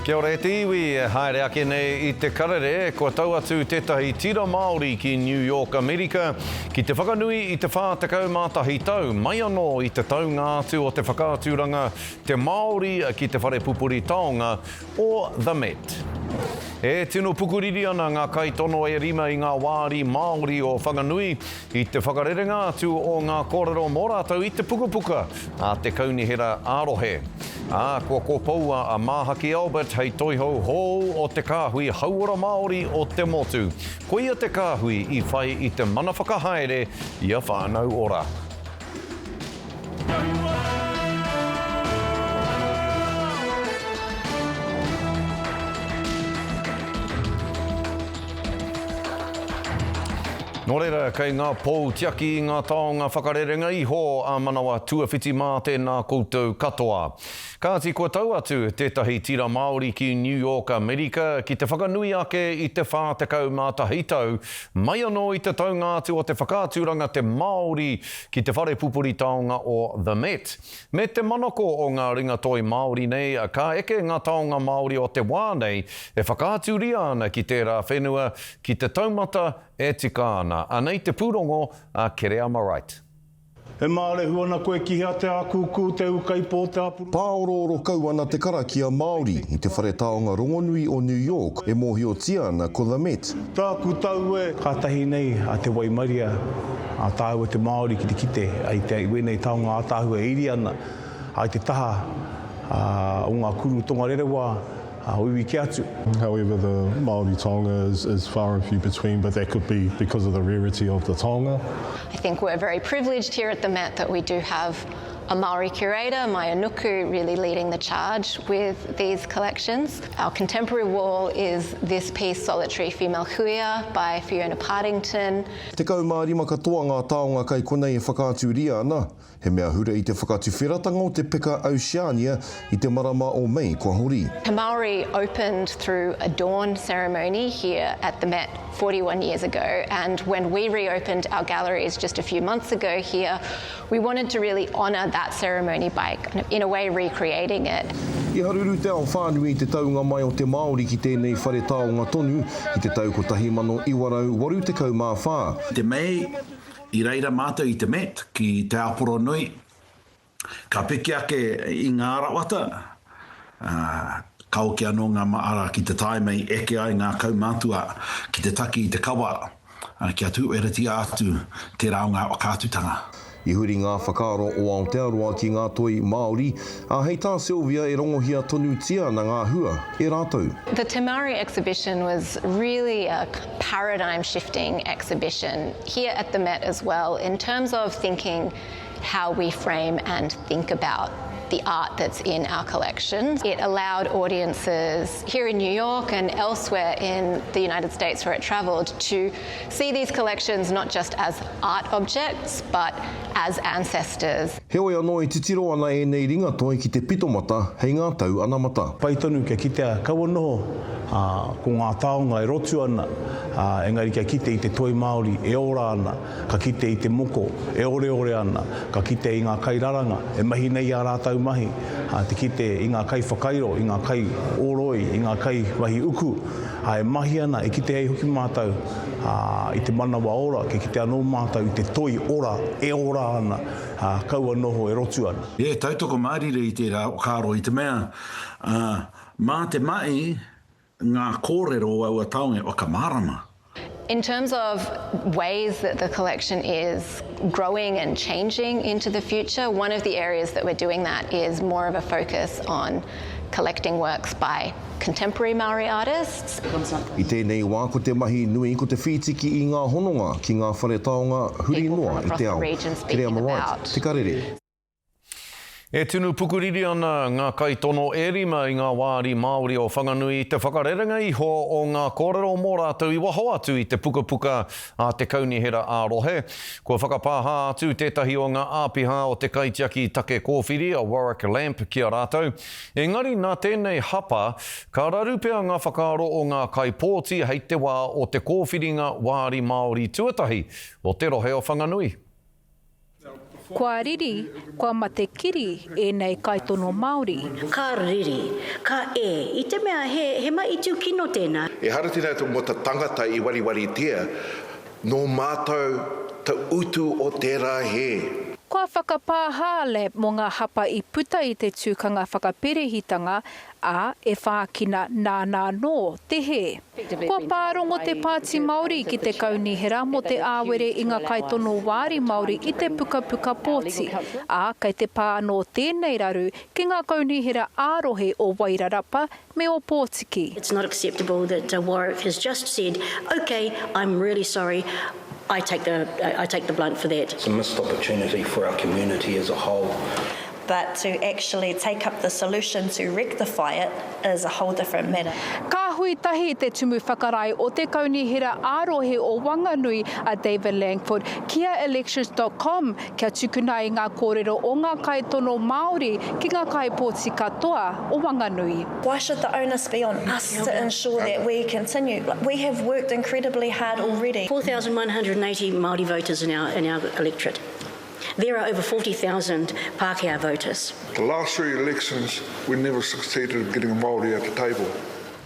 Kia ora e te iwi, e haere ake nei i te karere, kua tau atu tētahi tira Māori ki New York, Amerika, ki te whakanui i te 41 tau mai anō i te taunga atu o te whakaaturanga Te Māori ki te whare pupuri taonga o The Met. E tino pukuriri ana ngā kaitono e rima i ngā wāri Māori o Whanganui i te whakarerenga atu o ngā kōrero mō rātou i te pukapuka a te Kaunihera ā-Rohe. Ā, kua kopoua a Māhaki Albert hei toihau hou o te kāhui hauora Māori o te motu. Koia te kāhui i whai i te mana whakahaere i a Whānau Ora. Nō reira, kei ngā pou tiaki i ngā taonga whakarerenga iho a Manawa Tuawhiti mā tēnā koutou katoa. Kāti kua tau atu tētahi tira Māori ki New York, Amerika ki te whakanui ake i te 41 tau mai anō i te taunga atu o te whakaaturanga Te Māori ki te whare pupuri taonga o The Met. Me te manako o ngā ringatoi Māori nei, ka eke ngā taonga Māori o te wā nei e whakaaturia ana ki tērā whenua, ki te taumata e tika ana. Anei te pūrongo a Kereama Wright. E mārehu ana koe ki hea te ākūkū, te ūkaipō, te āpuru. Pāorooro kau ana te karakia Māori i te whare taonga rongonui o New York e mōhiotia ana ko The Met. Tāku tau e! Kātahi nei a te waimaria a tāua te Māori ki te kite i te wēnei taonga ātaahua e iri ana i te taha o ngā kuru tongarerewa o iwi kē atu. However, the Māori taonga is, is far and few between, but that could be because of the rarity of the taonga. I think we're very privileged here at the Met that we do have a Māori curator, Maya Nuku, really leading the charge with these collections. Our contemporary wall is this piece, Solitary Female Huia by Fiona Pardington. 15 katoa ngā taonga kai konei e whakaaturia ana, he mea hura i te whakatuwheratanga o te peka Oceania i te marama o Mei kua hori. Te Maori opened through a dawn ceremony here at the Met 41 years ago and when we reopened our galleries just a few months ago here, we wanted to really honour that ceremony by in a way recreating it. I haruru te ao whānui i te taunga mai o te Māori ki tēnei whare taonga tonu i te tau 1984. Te Mei, i reira mātou i te Met ki Te Āporonui, Ka piki ake i ngā rawata, ā, ka oki anō ngā maara ki te tāima i eke ai ngā kaumātua ki te taki i te kawa, ā, kia tūwheratia atu tērā o ngā whakaatutanga. I huri ngā whakaaro o Aotearoa ki ngā toi Māori, ā, hei tā Sylvia e rongohia tonutia ana ngā hua e rātou. The Te Maori exhibition was really a paradigm shifting exhibition here at the Met as well in terms of thinking how we frame and think about the art that's in our collections. It allowed audiences here in New York and elsewhere in the United States where it travelled to see these collections not just as art objects but as ancestors. Heoi anō e titiro ana ēnei ringatoi ki te pitomata hei ngā tau anamata. Pai tonu kia kitea kaua noho ko ngā taonga e rotu ana, engari kia kite i te toi Māori e ora ana, ka kite i te moko e oreore ana, ka kite i ngā kairaranga e mahi nei i ā rātou mahi, te kite i ngā kaiwhakairo, i ngā kaioroi, i ngā kaimahi uku, ā, e mahi ana, e kite ai hoki mātou i te manawa ora, kia kite anō mātou i te toi ora e ora ana, ā, kaua noho e rotu ana. E tautoko mārire i tērā whakaaro i te mea, ā, mā te mahi ngā kōrero o aua taonga e whakamārama. In terms of ways that the collection is growing and changing into the future, one of the areas that we're doing that is more of a focus on collecting works by contemporary Māori artists. I tēnei wā ko te mahi nui ko te whītiki i ngā hononga ki ngā whare taonga huri noa i te ao. Kereama Wright, Te Karere. E tunu pukuriri ana ngā kaitono e rima i ngā wāri Māori o Whanganui i te whakarerenga iho o ngā kōrero mō rātou i waho atu i te pukapuka a te Kaunihera ā-Rohe. Kua whakapāha atu tētahi o ngā āpiha o te Kaitiaki Take Kōwhiri, a Warwick Lamp, ki a rātou. Engari nā tēnei hapa, ka raru pea ngā whakaaro o ngā kaipōti hei te wā o te kōwhiringa wāri Māori tuatahi o te rohe o Whanganui. Kua riri, kua mate kiri ēnei kaitono Māori. Ka riri, ka e, i te mea he, he mahi tūkino tēnā. Ehara tēnā mō te tangata i wariwaritia, nō mātou te utu o tērā hē. Kua whakapāha a Lamp mō ngā hapa i puta i te tūkanga whakaperehitanga, ā, e whākina nāna anō te hē. Kua pārongo te Pāti Māori ki te Kaunihera mō te āwere i ngā kaitono wāri Māori i te pukapuka pōti, ā, kei te pā anō tēnei raru ki ngā kaunihera ā-rohe o Wairarapa me Ōpōtiki. It's not acceptable that Warwick has just said, ok, I'm really sorry, I take the, I take the blunt for that. It's a missed opportunity for our community as a whole. But to actually take up the solution to rectify it is a whole different matter. Ka hui tahi te Tumu Whakarae o te Kaunihera ā-Rohe o Wanganui a David Langford ki a Elections dot com kia tukuna ai ngā kōrero o ngā kaitono Māori ki ngā kaipōti katoa o Wanganui. Why should the onus be on us to ensure that we continue? We have worked incredibly hard already. 4,180 Māori voters in our, in our electorate. There are over 40,000 Pākehā voters. The last three elections we never succeeded in getting a Māori at the table.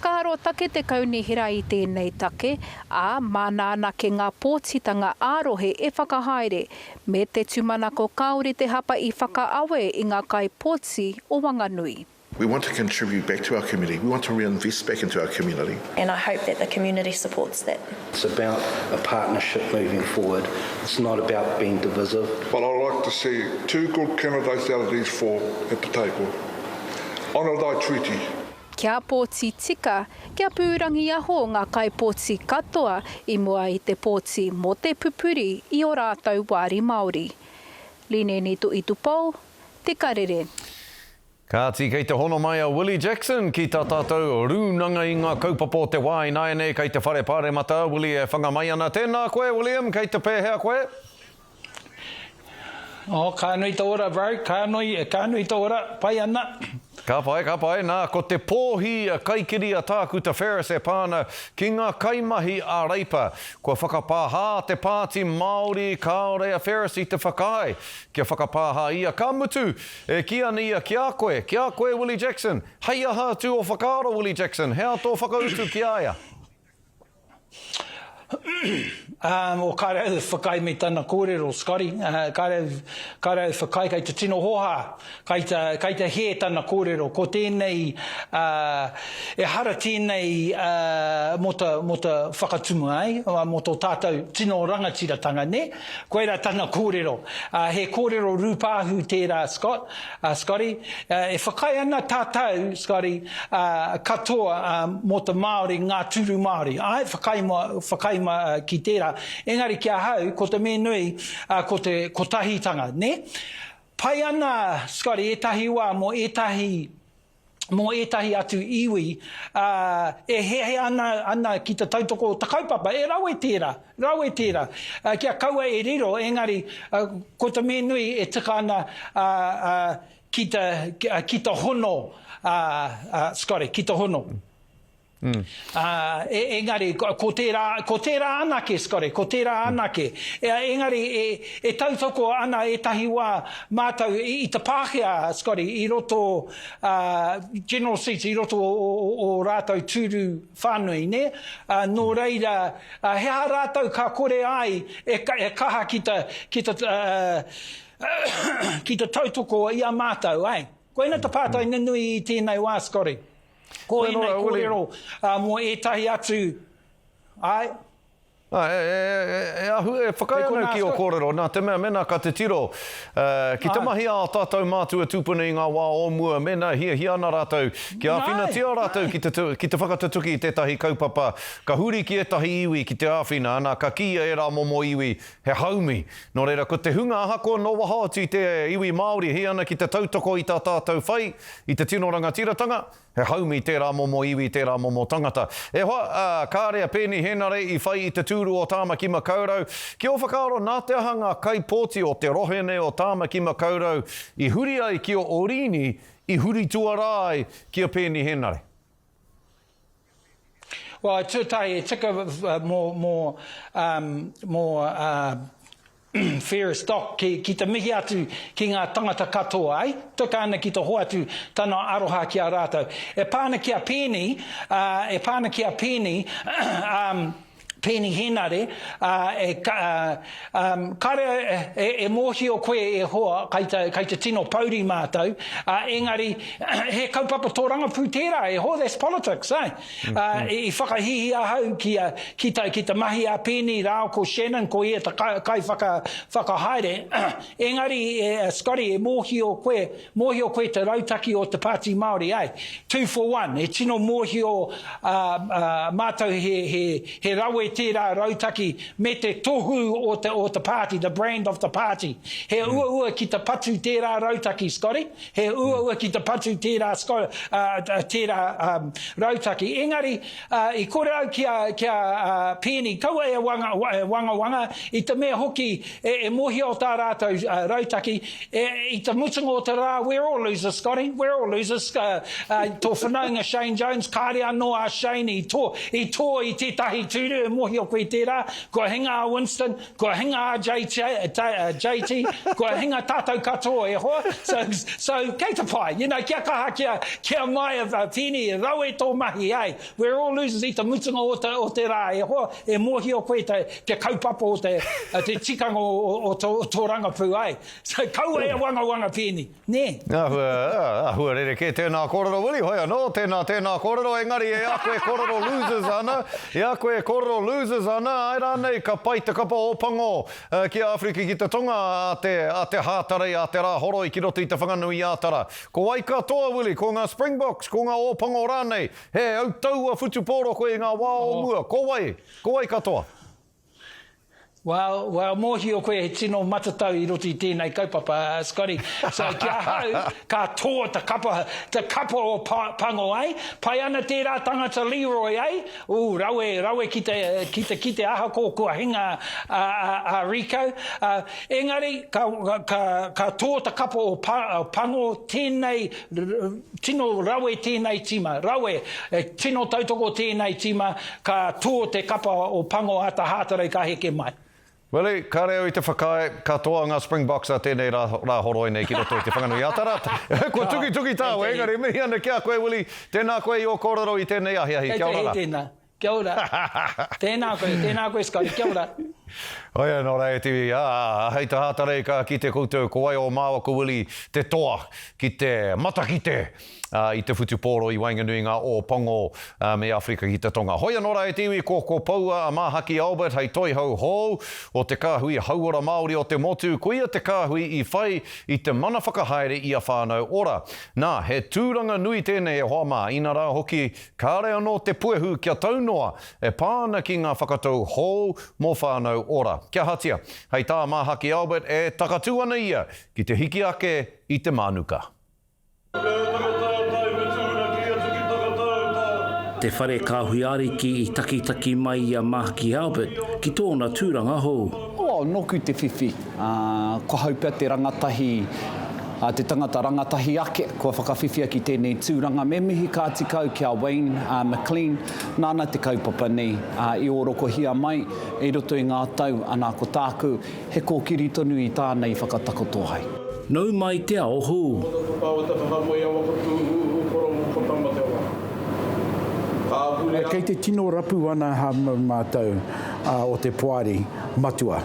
Ka arotake te kaunihera i tēnei take, ā, māna anake ngā pōtitanga ā-rohe e whakahaere, me te tūmanako kāore te hapa i whakaawe i ngā kaipōti o Wanganui. We want to contribute back to our community, we want to reinvest back into our community. And I hope that the community supports that. It's about a partnership moving forward, it's not about being divisive. But I'd like to see two good candidates out of these four at the table. Honour thy treaty. Kia pōti tika, kia pūrangiaho ngā kaipōti katoa i mua i te pōti mō te pupuri i ō rātou wāri Māori. Lineni Tuitupou, Te Karere. Kāti, kei te hono mai a Willie Jackson ki tā tātou rūnanga i ngā kaupapa o te wā ināianei kei te Whare Pāremata a Willie e whanga mai ana. Tēnā koe, William, kei te pēhea koe? Oh, ka nui te ora, bro. Ka nui, ka nui te ora. Pai ana. Ka pai, ka pai. Nā, ko te pōhi kaikiri a Tākuta Ferris e pā ana ki ngā kaimahi a Reipa. Kua whakapāhā te Pāti Māori kāore a Ferris i te whakaae kia whakapāhā ia. Ka mutu, E kī ana ia ki a koe, ki a koe Willie Jackson, hei aha atu ō whakaaro Willie Jackson, he aha tō whakautu ki a ia? Um, o kāre au e whakaae me tana kōrero, Scotty. Uh, kāre au, kāre au whakaae, kei te tino hōhā, kei te, kei te hē tana kōrero. Ko tēnei, uh, ehara tēnei uh, mō ta, mō ta whakatumu ai, mō tō tātou tino rangatiratanga, nē? Koirā tana kōrero. Ā, he kōrero rūpāhu tērā, Scott, ā, Scotty. Ā, e whakaae ana tātou, Scotty, ā, katoa, ā, mō te Māori, ngā tūru Māori. Āe, whakaae ma, whakaae ma, ki tērā. Engari ki ahau, ko te mea nui, ā, ko te kotahitanga, nē? Pai ana, Scotty, ētahi wā mō ētahi mō ētahi atu iwi, ā, e hiahia ana, ana ki te tautoko o te kaupapa, e rawe tērā, rawe tērā. Ā, kia kaua e riro, engari, ā, ko te mea nui e tika ana, ā, ā, ki te, ki te hono, ā, ā, Scotty, ki te hono. Ā, e, engari, ko tērā, ko tērā anake, Scotty, ko tērā anake. E, engari, e, e tautoko ana ētahi wā mātou i, i te Pākehā, Scotty, i roto, ā, general seats, i roto o, o, o rātou tūru whānui, nē? Ā, nō reira, ā, he aha rātou ka kore ai e, e kaha ki te, ki te, ā, ki te tautoko i a mātou, āe? Koina te pātai nunui i tēnei wā, Scotty. Ko ēnei kōrero mō ētahi atu, āe. Ā, e, e, e, e ahu, e whakaae ana ki ō kōrero, nā te mea, mēnā ka titiro, ki te mahi a ā tātou mātua tūpuna i ngā wā o mua, mēnā hiahia ana rātou, kia āwhinatia rātou ki te, ki te whakatutuki i tētahi kaupapa, ka huri ki ētahi iwi ki te āwhina, ana, ka kīia ērā momo iwi he haumi. Nō reira, ko te hunga ahakoa nō waho atu i te iwi Māori hī ana ki te tautoko i tā tātou whai i te tino rangatiratanga, he haumi tērā momo iwi, tērā momo tangata. E hoa, ā, kāre a Peeni Henare i whai i te tūru o Tāmaki Makaurau. Ki ō whakaaro, nā te aha ngā kaipōti o te rohe nei o Tāmaki Makaurau i huri ai ki o Oriini, i huri tuarā ai ki a Peeni Henare? Well, tuatahi, e tika mō, mō, um, mō, uh, Fairest Doc ki, ki te mihi atu ki ngā tangata katoa, ai? Tika ana ki te hoatu tana aroha ki a rātou. E pā ana ki a Peeni, ā, e pā ana ki a Peeni, ā, Peeni Henare, ā, e, ā, ā, kāre e, e mōhio koe e hoa, kai te, kai te tino pouri mātou, ā, engari, he kaupapa tōrangapū tērā, e hoa, that's politics, ai? Ā, i whakahīhī ahau ki a, ki ta, ki te mahi a Peeni rāua ko Shannon, ko ia te kai, kaiwhaka, whakahaere. Engari, e, Scotty, e mōhio koe, mōhio koe te rautaki o te Pāti Māori, āe, two for one, e tino mōhio, ā, ā, mātou he, he, he rawe tērā rautaki me te tohu o te, o te pāti, the brand of the party. He uaua ki te patu tērā rautaki, Scotty. He uaua ki te patu tērā tērā rautaki. Engari, i kore au ki a, ki a Peeni, kaua e wangawanga, i te mea hoki e mōhio tā rātou rautaki, i te mutunga o te rā, we're all losers, Scotty, we're all losers. Tō whanaunga Shane Jones, kāre anō a Shane i tō, i tō i tētahi tūru, e mōhio koe tērā, kua hinga a Winston, Kua hinga a JT, kua hinga tātou katoa e hoa, so, so kei te pai, you know, kia kaha, kia, kia maia Peeni, rawe tō mahi, hey, we're all losers i te mutunga o te, o te rā, e hoa, e mōhio koe te, te kaupapa o te, te tikanga o, o, o tō, tō rangapū, hey, so kaua e wangawanga Peeni. Nē. Āhua, āhua rerekē tēnā kōrero Willie, hoi anō, tēnā, tēnā kōrero, engari e a koe kōrero losers ana, i a koe kōrero losers ana, āe rānei ka pai te kapa o Pango ki Āwherika ki te Tonga a te, a te Hātarei, a te Rāhoroi ki roto i Te Whanganui-ā-Tara. Ko wai ka toa, Willie, ko ngā Springboks, ko ngā Ō Pango rānei? He autaua whutupōro koe i ngā wā o mua, ko wai, ko wai ka toa? Well, well, mōhio koe he tino matatau i roto i tēnei kaupapa, Scotty. So, ki ahau, ka tō te kapa, te kapa o pa, Pango, eh? Pai ana tērā tangata Leroy, eh? Ooh, rawe, rawe ki te, ki te kite ahako kua hinga a, a, a Rico. Uh, engari, ka, ka, ka tō te kapa o pa, Pango, tēnei, tino rawe tēnei tīma, rawe, e, tino tautoko tēnei tīma, Ka tō te kapa o Pango a ta Hātarei ka heke mai. Willie, kāre au i te whakaae, ka toa ngā Springboks a tēnei rā, Rāhoroi nei ki roto i Te Whanganui-a-Tara. Kua tukituki tāua, engari mihi ana ki a koe, Willie. Tēnā koe i ō kōrero i tēnei ahiahi. Kei Kia te ora hē rā. tēnā. Kia ora. Tēnā koe, tēnā koe Scotty, kia ora. Oia, nō reira, te, ā, hei te Hātarei ka kite koutou ko wai o māua ko Willie te toa ki te matakite i te whutupōro i waenganui i ngā Ō Pango me Āwherika ki te Tonga. Hoi anō rā e te iwi, ko Kopoua a Māhaki Albert hei toihau hou o te kāhui hauora Māori o te motu, koia te kāhui i whai i te mana whakahaere i a Whānau Ora. Nā, he tūranga nui tēnei e hoa mā, inarā hoki, kāre anō te puehu kia tau noa e pā ana ki ngā whakatau hou mō Whānau Ora. Kia ahatia, hei tā Māhaki Albert e takatū ana ia ki te hiki ake i te mānuka. Te whare kāhui ariki i takitaki mai i a Mahaki Albert ki tōna tūranga hou. Oh, nōku te whiwhi, ā, ko hau pea te rangatahi, ā, te tangata rangatahi ake kua whakawhiwhia ki tēnei tūranga. Me mihi ka tika au ki a Wayne McLean, nāna te kaupapa nei, ā, i ōrokohia mai i roto i ngā tau, anā, ko tāku, He kōkiri tonu i tāna i whakatakoto ai. Nau mai te ao hou. Kei te tino rapu ana mātou o te Poari Matua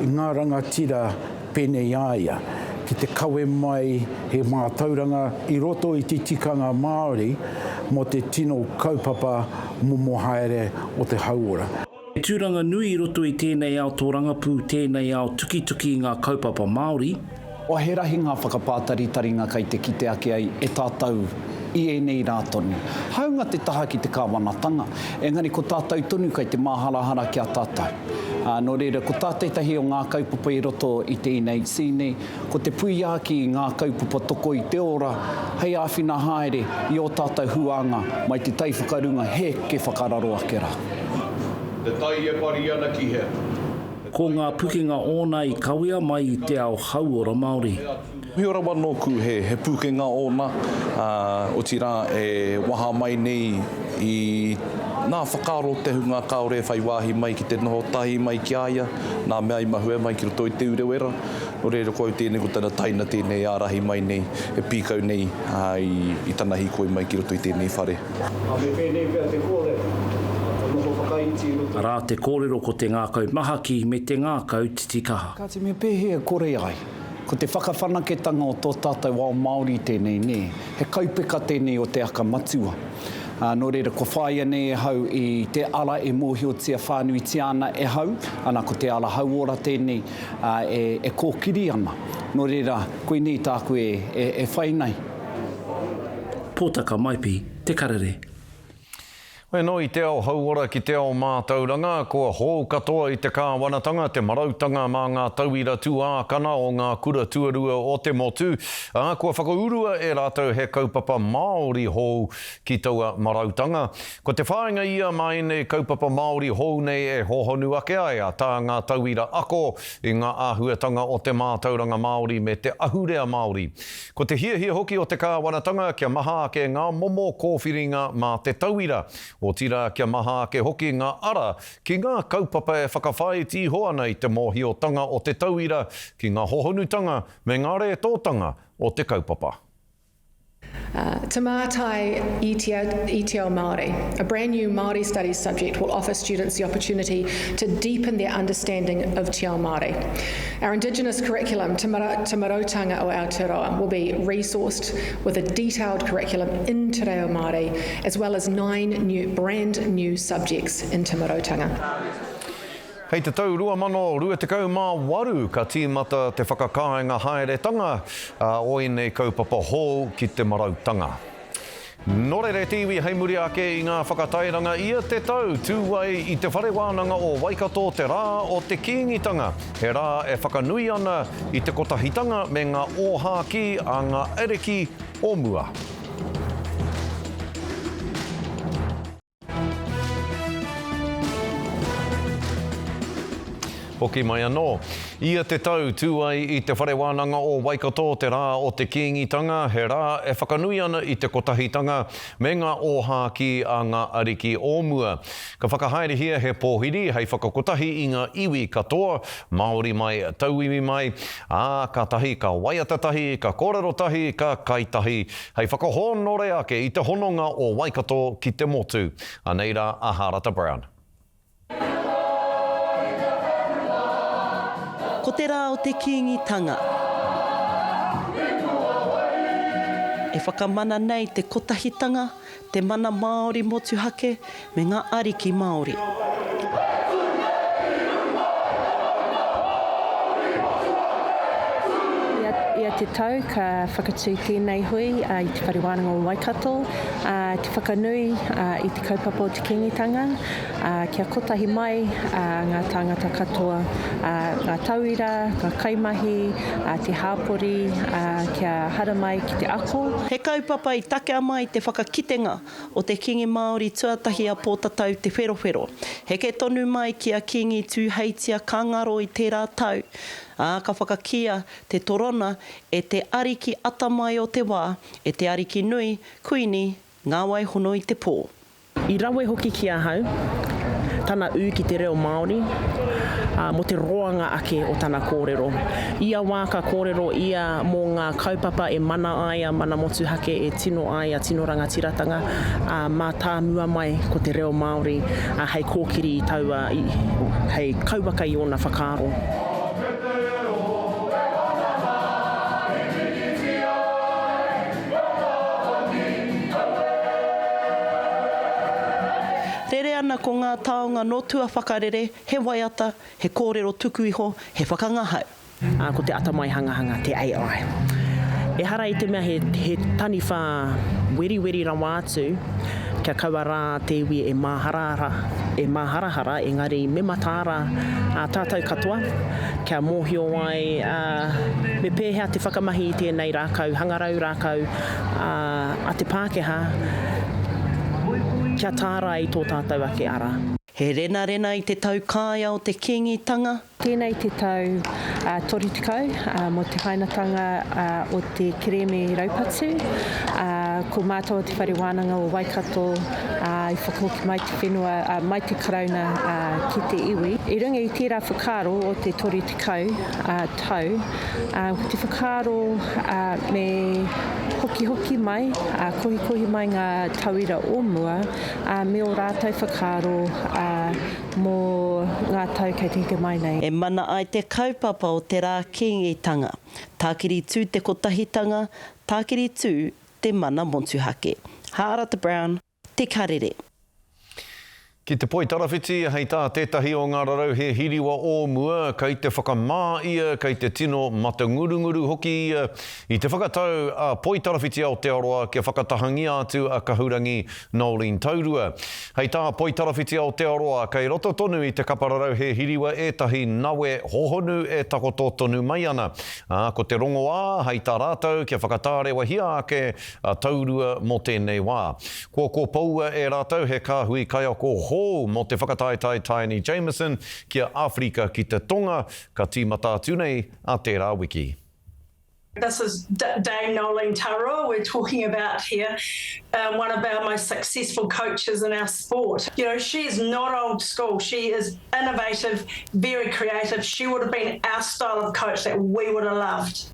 i ngā rangatira pēnei i a ia, ki te kawe mai he mātauranga i roto i te tikanga Māori mō te tino kaupapa momo haere o te hauora. He tūranga nui i roto i tēnei ao tōrangapū, tēnei ao tukituki i ngā kaupapa Māori. Oh, he rahi ngā whakapātaritaringa kei te kite ake ai e tātou i ēnei rā tonu. Hāunga te taha ki te kāwanatanga, engari ko tātou tonu kei te māharahara ki a tātou. Ā, nō reira, ko tā tētahi o ngā kaupapa i roto i te NHC nei, ko te puiaki i ngā kaupapa toko i te ora hei āwhina haere i ō tātou huānga mai te tai whakarunga heke whakararo ake rā. Te tai e pari ana ki hea? Ko ngā pukenga ōna i kawea mai i te ao hauora Māori. Mōhio rawa nōku he he pūkenga ōna, ā, otirā e waha mai nei i nā whakaaro te hunga kāore e whai wāhi mai ki te noho tahi mai ki a ia, nā mea i mahue mai ki roto i Te Urewera. Nō reira ko au tēnei, ko tana taina tēnei e ārahi mai nei, e pīkau nei i tana hīkoi mai ki roto i tēnei whare. Ā, me pēnei pea te kōrero, ā, ka noho whakaiti i roto. Arā te kōrero ko te ngākau mahaki me te ngākau titikaha. Kāti me pēhea e kore ai? Ko te whakawhanaketanga o tō tātou ao Māori tēnei, nē? He kaupeka tēnei o te aka matua. Ā, nō reira, kua whāia nei e hau i te ara e mōhiotia whānuitia ana e hau, ana ko te ara hauora tēnei, ā, e, e kōkiri ana. Nō reira, koinei tāku e, e, e whai nei. Pōtaka Maipi, Te Karere. Hoi anō i te ao hauora ki te ao mātauranga, kua hou katoa i te kāwanatanga te marautanga mā ngā tauira tuākana o ngā kura tuarua o te motu, ā, kua whakaurua e rātou he kaupapa Māori hou ki taua marautanga. Ko te whāinga ia mā ēnei kaupapa Māori hou nei e hōhonu ake ai a tā ngā tauira ako i ngā āhuatanga o te mātauranga Māori me te ahurea Māori. Ko te hiahia hoki o te kāwanatanga kia maha ake ngā momo kōwhiringa mā te tauira, otirā kia maha ake hoki ngā ara ki ngā kaupapa e whakawhāiti iho ana i te mōhiotanga o te tauira ki ngā hohonutanga me ngā rētōtanga o te kaupapa. Te Mātai i te, i te Ao Māori. A brand new Māori Studies subject will offer students the opportunity to deepen their understanding of Te Ao Māori. Our Indigenous curriculum, Te, Mara, Te Marautanga o Aotearoa, will be resourced with a detailed curriculum in Te Reo Māori, as well as nine new, brand new subjects in Te Marautanga. Hei te tau 2028 ka tīmata te whakakāinga haeretanga o ēnei kaupapa hou ki te marautanga. Nō reira e te iwi hei muri ake i ngā whakatairanga ia te tau tū ai i Te Whare Wānanga o Waikato te rā o te Kīngitanga, he rā e whakanui ana i te kotahitanga me ngā ōhākī a ngā ariki o mua. Hoki mai anō. Ia te tau tū ai i Te Whare Wānanga o Waikato te rā o te Kīngitanga, he rā e whakanui ana i te kotahitanga me ngā ōhākī a ngā ariki o mua. Ka whakahaerehia he pōhiri hei whakakotahi i ngā iwi katoa, Māori mai, tauiwi mai, ā, kātahi ka waiata tahi, ka kōrero tahi, ka kai tahi, Hei whakahōnore ake i te hononga o Waikato ki te motu. Anei rā a Hārata Brown. Ko te rā o te Kīngitanga. E whakamana nei te kotahitanga, te mana Māori motuhake me ngā ariki Māori. Ia te tau ka whakatū tēnei hui i Te Whare Wānanga o Waikato, te whakanui i te kaupapa o te Kīngitanga, kia kotahi mai ngā tāngata katoa, ngā tauira, ngā kaimahi, te hāpori, kia haramai ki te ako. He kaupapa i takea mai te whakakitenga o te Kīngi Māori tuatahi a Pōtatau Te Wherowhero. Heke tonu mai ki a Kīngi Tūheitia ka ngaro i tērā tau, ā, ka whakakīia te torona e te ariki atamai o te wā, e te ariki nui, Kuini Ngāwaihono-i-te-pō. I rawe hoki ki ahau tana ū ki te reo Māori, ā, mō te roanga ake o tana kōrero. Ia wā ka kōrero ia mō ngā kaupapa e mana ai a mana motuhake, e tino ai a tino rangatiratanga, ā, mātāmua mai ko te reo Māori hei kōkiri i taua, hei kauwaka i ōna whakaaro. Rere ana ko ngā taonga nō tua whakarere, he waiata, he kōrero tuku iho, he whakangahau. Ā, ko te atamai hangahanga, te AI. Ehara i te mea he, he taniwha weriweri rawa atu, kia kaua rā te iwi e māharahara, e māharahara, engari me mataara ā tātou katoa, kia mōhio ai, ā, me pēhea te whakamahi i tēnei rākau hangarau, rākau a te Pākehā, kia tārai i tō tātou ake ara. He renarena i te taukaea o te Kīngitanga. Tēnei te tau 30 mō te hainatanga o te kerēme raupatu. Ko mātou o Te Whare Wānanga o Waikato i whakahoki mai te whenua, mai te Karauna ki te iwi. I runga i tērā whakaaro o te 30 tau, ko te whakaaro me hokihoki mai, kohikohi mai ngā tauira o mua, ā, me ō rātou whakaaro, ā, mō ngā tau kei te heke mai nei. E mana ai te kaupapa o te Rā Kīngitanga. Tākiri tū te kotahitanga, tākiri tū te mana motuhake. Hārata Brown, Te Karere. Ki te poitarawhiti, hei tā tētahi o ngā rarauhe hiriwa o mua, kei te whakamā ia, kei te tino matangurunguru hoki ia i te whakatau a Poitarawhiti Aotearoa kia whakatahangia atu a Kahurangi Noeline Taurua. Hei tā Poitarawhiti Aotearoa, kei roto tonu i te kapa rarauhe hiriwa ētahi nawe hohonu e takoto tonu mai ana. Ā, ko te rongoā, hei tā rātou, kia whakatārewahia ake a Taurua mō tēnei wā. Kua kopoua e rātou he kāhui kaiako hou mō te whakataetae Taini Jamison ki a Āwherika ki te Tonga, ka tīmata atu nei a tērā wiki. This is Dame Noeline Taurua we're talking about here, one of our most successful coaches in our sport. You know, she is not old school, she is innovative, very creative, she would have been our style of coach that we would have loved.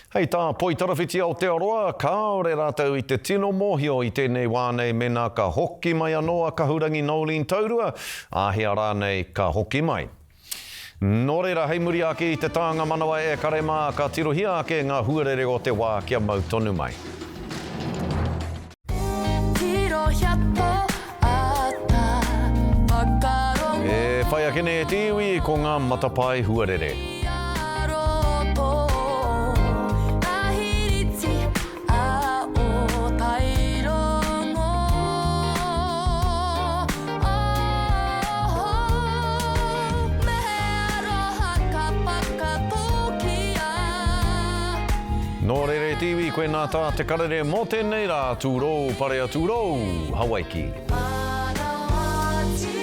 Hei tā Poitarawhiti Aotearoa, kāore rātou i te tino mōhio i tēnei wā nei mēnā ka hoki mai anō a Kahurangi Noeline Taurua, āhea rānei ka hoki mai. Nō reira, hei muri ake i te tānga manawa e kare mā, ka tirohia ake ngā huarere o te wā kia mau tonu mai. Tirohia tō ata whakarongo. E whai ake nei e te iwi ko ngā matapae huarere. Nō reira e te iwi, koinā tā te karere mō tēnei rā, tūrou, parea tūrou, Hawaiki. Manawa tī.